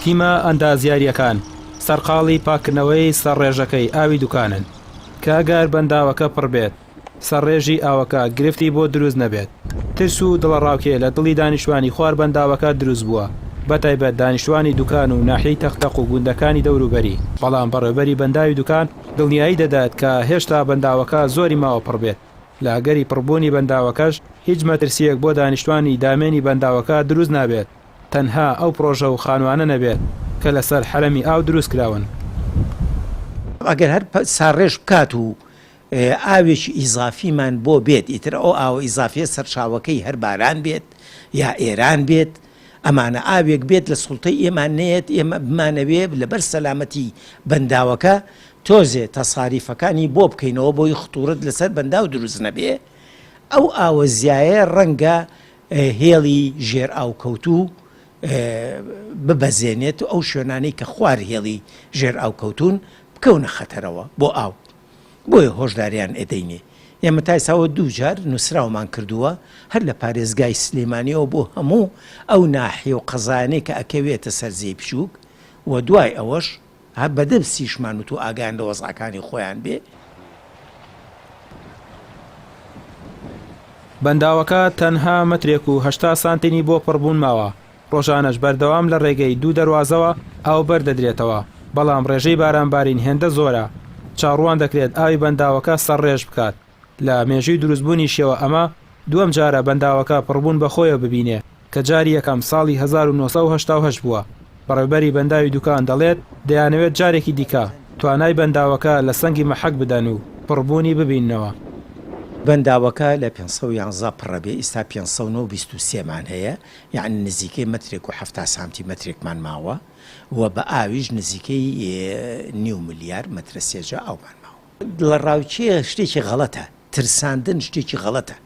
تیمە ئەندازیارییەکان سەرقاڵی پاککردنەوەی سەرڕێژەکەی ئاوی دوکانن کە ئەگەر بەنداوەکە پڕ بێت سەرڕێژی ئاوەکە گرفتی بۆ دروست نەبێت. ترس و دڵەڕاوکێ لە دڵی دانیشتوانی خوار بەنداوەکە دروست بووە، بەتایبەت دانیشتوانی دوکان و ناحیەی تەقتەق و گوندەکانی دەوروبەری، بەڵام بەڕێوبەری بەنداوی دوکان دڵنیایی دەدات کە هێشتا بەنداوەکە زۆری ماوە پڕ بێت، لە ئەگەری پڕبوونی بەنداوەکەش هیچ مەترسییەک بۆ دانیشتوانی دامێنی بەنداوەکە دروست نابێت، تەنها ئەو پڕۆژە و خانوانە نەبێت کە لەسەر حەرەمی ئاو دروست کراون. ئەگەر هەر ساڕێژ بکات و ئاوێکی ئیزافیمان بۆ بێت ئیتر ئەو ئاوە ئیزافیە سەرچاوەکەی هەر باران بێت یا ئێران بێت ئەمانە ئاوێک بێت لە سوڵتەی ئێمە نەیەت ئێمە بمانەوێ لەبەر سەلامەتی بەنداوەکە تۆزێ تەساریفەکانی بۆ بکەینەوە بۆی خطورەت لەسەر بەنداو دروست نەبێ ئەو ئاوە زیایە ڕەنگە هێڵی ژێر ئاوکەوتوو ببەزێنێت و ئەو شوێنانەی کە خوار هێڵی ژێر ئاوکەوتوون بکەونە خەتەرەوە بۆ ئاو. بۆیە هۆشداریان ئەدەینێ. ئێمە تا ئێستا دووجار نووسراومان کردووە هەر لە پارێزگای سلێمانیەوە بۆ هەموو ئەو ناحیە و قەزایانەی کە ئەکەوێتە سەر زێی بچووک و دوای ئەوەش هەر بە دەبسیشمان وتووە ئاگایان لە وەزعەکانی خۆیان بێ. بەنداوەکە تەنها مەترێک و 80 سانتیمی بۆ پڕبوون ماوە، ڕۆژانەش بەردەوام لە ڕێگەی دوو دەروازەوە ئاو بەردەدرێتەوە، بەڵام ڕێژەی بارانبارین هێندە زۆرە، چاوڕوان دەکرێت ئاوی بەنداوەکە سەرڕێژ بکات، لە مێژووی دروستبوونیشیەوە ئەمە دووەم جارە بەنداوەکە پڕبوون بەخۆیەوە ببینێ، کە جاری یەکەم ساڵی 1988 بووە. بەڕێوبەری بەنداوی دوکان دەڵێت، دەیانەوێت جارێکی دیکە توانای بەنداوەکە لە سەنگی مەحەک بدەن و پڕبوونی ببیننەوە. بەنداوەکە لە 511 پڕە بێ، ئیستا 509 23 مان هەیە، یەعنی نزیکەی مەترێک و 70 سانتی مەترێکمان ماوە و بە ئاویش نزیکەی نیو ملیار مەترە سێجا ئاومان ماوە. دڵەڕاوکێ شتێکی غەڵەتە، ترساندن شتێکی غەڵەتە،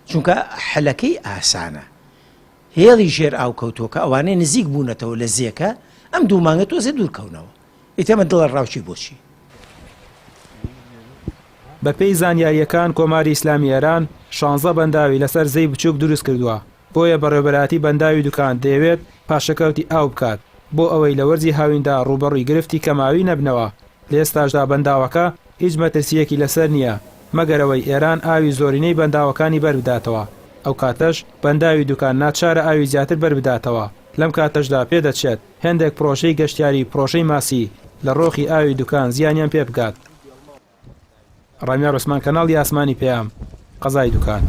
چونکە حەلەکەی ئاسانە. هێڵی ژێر ئاو کەوتووە کە ئەوانەی نزیک بوونەتەوە لە زێکە ئەم دوو مانگە تۆزێ دوور کەونەوە ئیتر ئەمە دڵەڕاوکێ بۆچی؟ بەپێی زانیارییەکان کۆماری ئیسلامی ئێران شانزە بەنداوی لەسەر زێی بچووک دروست کردووە، بۆیە بەڕێوەبەرایەتی بەنداوی دوکان دەیەوێت پاشەکەوتی ئاو بکات بۆ ئەوەی لە وەرزی هاویندا ڕووبەڕووی گرفتی کەمئاوی نەبنەوە، لە ئێستاشدا بەنداوەکە هیچ مەترسییەکی لەسەر نییە، مەگەر ئەوەی ئێران ئاوی زۆرینەی بەنداوەکانی بەربداتەوە، ئەوکاتەش بەنداوی دوکان ناچارە ئاوی زیاتر بەربداتەوە، لەم کاتەشدا پێدەچێت هێندێک پڕۆژەی گەشتیاری و پڕۆژەی ماسی لە ڕۆخی ئاوی دوکان زیانیان پێبگات. ڕامیار عوسمان کەناڵی ئاسمانی پەیام، قەزای دوکان.